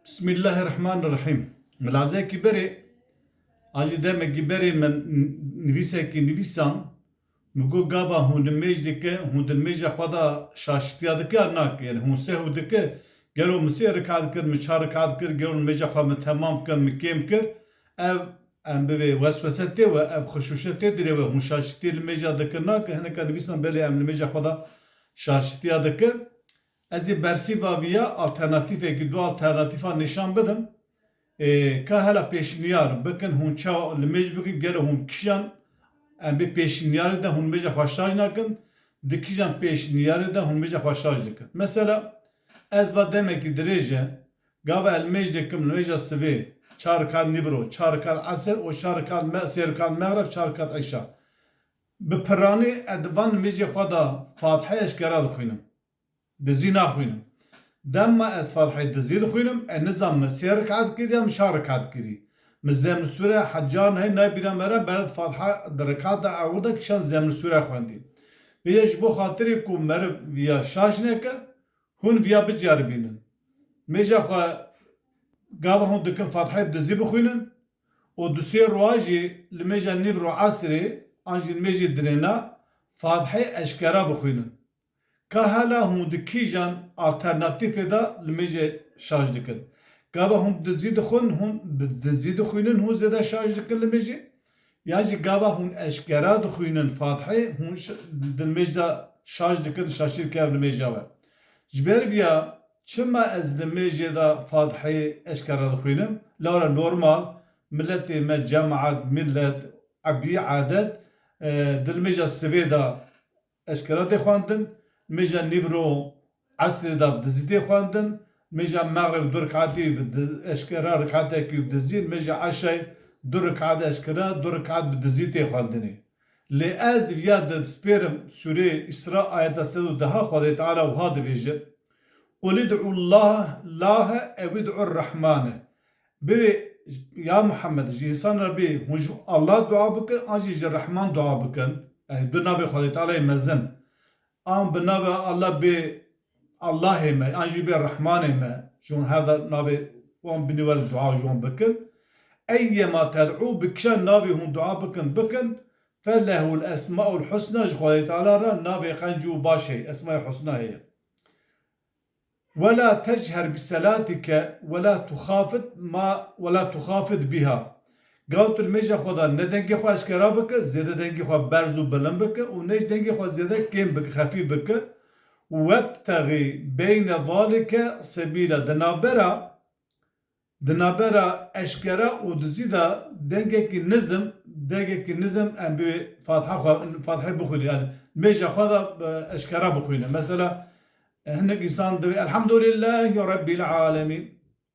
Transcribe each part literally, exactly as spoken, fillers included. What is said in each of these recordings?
Bismillahirrahmanirrahîm. Milazekî berê, an jî demekî berê min n-, nivîsekî nivîsan, min got, gava hûn nimêj dike, hûn di nimêja xwe de şaşitiya dike ya nake? Yani hûn sehw dike, gelo min sê rekat kir, min çar rekat kir, gelo nimêja xwe min temam kir, min kêm kir? Ev, em bivê weswese tê we, ev xişûşe tê dirê we, hûn şaşitiyê nimêja dike nake? Hineka nivîsan belê em nimêja xwe de şaşitiya dike. Ez ê bersîva viya alternatîfekî, du alternatîfa nîşan bidim. Ê, ka hela pêşniyar bikin, hûn çawa nimêj bikin, gelo hûn kîjan em bê pêşniyarê de hûn nimêja xwe şaş nakin, di kîjan pêşniyarê de hûn nimêja xwe şaş dikin. Mesela, ez va demekî dirêj e, gava ez nimêj dikim, nimêja sivê, çar rekat nîvro, çar rekat esir û çar rekat me-, sê rekat mexreb, çar rekat îşa. Bi piranî ez di van nimêjê xwe de Fatihê eşkera dixwînim. Dizî naxwînim. Dema ez Fatihê dizî dixwînim, ez nizam min sê rekat kirî ya min çar rekat kirî. Min Zemr sûre hecan hey nayê bîra me re, berd Fatiha di rekata ewil de kişan Zemr sûre xwendî. Vêya ji bo xatirê ku meriv viya şaş neke, hûn viya biceribînin. Nimêja xwe gava hûn dikin Fatihê bi dizî bixwînin û du sê roja jî nimêja nîvro esrê an jî nimêjê dirêna Fatihê eşkera bixwînin. Ka hela hûn di kîjan alternatîfê de nimêjê şaş dikin? Gava hûn bi dizî dixwin, hûn bi dizî dixwînin, hûn zêde şaş dikin nimêjê? Yan jî gava hûn eşkera dixwînin Fatihê, hûn ş-, di nimêj de şaş dikin, şaşî dike ev nimêja we? Ji ber viya çima ez nimêjê de Fatihê eşkera dixwînim? Lewra normal, miletê me, cemaet, milet, ebî, adet, e, di nimêja sivê de eşkera tê xwendin, nimêja nîvro esrê de bi dizî tê xwendin, nimêja mexrib du rekatî bi di-, eşkera rekatekî bi dizî, nimêja eşay du rekat eşkera, du rekat bi dizî tê xwendinê. Lê ez viya dispêrim sûreyê Îsra ayeta sed û deh, Xwedê Teala wiha dibêje, "Qul id'u Allah, Lahe ew id'u Rehmane." Bivê, ya Muhammed, ji însan re bê, hûn ji Allah dua bikin, an jî ji Rehman dua bikin. Yani du navê Xwedê Teala'yê mezin. An bi navê Allah bê Allahê me, an jî bê Rehmanê me. Ji hûn her da navê wan binî wer dua ji wan bikin. Eyyema ted'û, bi kişa navê hûn dua bikin, bikin. Felehul esmaul husna, ji Xwedê Teala re navê qenc û baş heye, esmayê husna heye. "Ve la techer bi selatike ve la tuxafit ma, ve la tuxafit biha." Gav tu nimêja xwe de ne dengê xwe eşkera bike, zêde dengê xwe berz û bilind bike û ne jî dengê xwe zêde kêm bike, xefîf bike. "Webtexî beyne zalike sebîla." Di navbera, di navbera eşkera û dizî de dengekî nizm, dengekî nizm em bi Fatiha xwe, Fatihê bixwînin. Yani nimêja xwe de, e, eşkera bixwîne. Mesela, e, hinek însan divê, "Elhamdulillahî Rebbil Alemîn."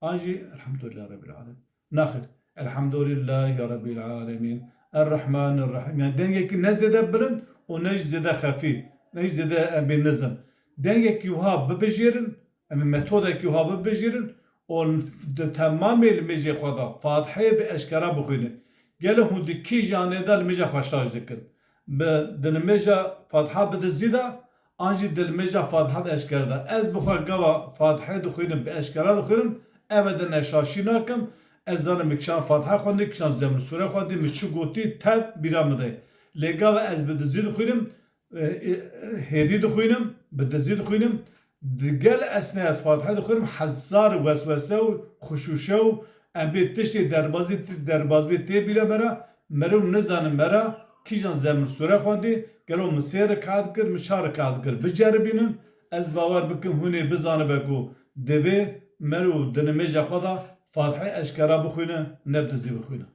An jî, "Elhamdulillahî Rebbil Alemîn." Naxir. "Elhamdulillahî Rebbil Alemîn. Errahmanirrahîm." Yani dengekî ne zêde bilind û ne jî zêde xefî, ne jî zêde em bê nizm. Dengekî wiha bibijêrin, em ê metodekî wiha bibijêrin û di temamê nimêjê xwe de Fatihê bi eşkera bixwînin. Gelo hûn di kîjanê de nimêja xwe şaş dikin? Bi, di nimêja Fatiha bi dizî de, an jî di nimêja Fatiha de eşkera de? Ez bi xwe gava Fatihê dixwînim, bi eşkera dixwînim, eve de ne şaşî nakim. Ez zanim min kişan Fatiha xwendî, kişan Zemr sûre xwendî, min çi gotî tev bîra min de. Lê gava ez bi dizî dixwînim, e, e, hêdî dixwînim, bi dizî dixwînim, digel esnê ez Fatihê dixwînim, hezar weswese û xuşuşe û em bê tiştê derbazî, derbazbê tê bîra me re, meriv nizane me re kîjan Zemr sûre xwendî, gelo min sê rekat kir, min çar rekat kir, biceribînin, ez bawer bikim hûn ê bizanibe ku divê meriv di nimêja xwe de Fatihê eşkera bixwîne, ne bi dizî bixwîne.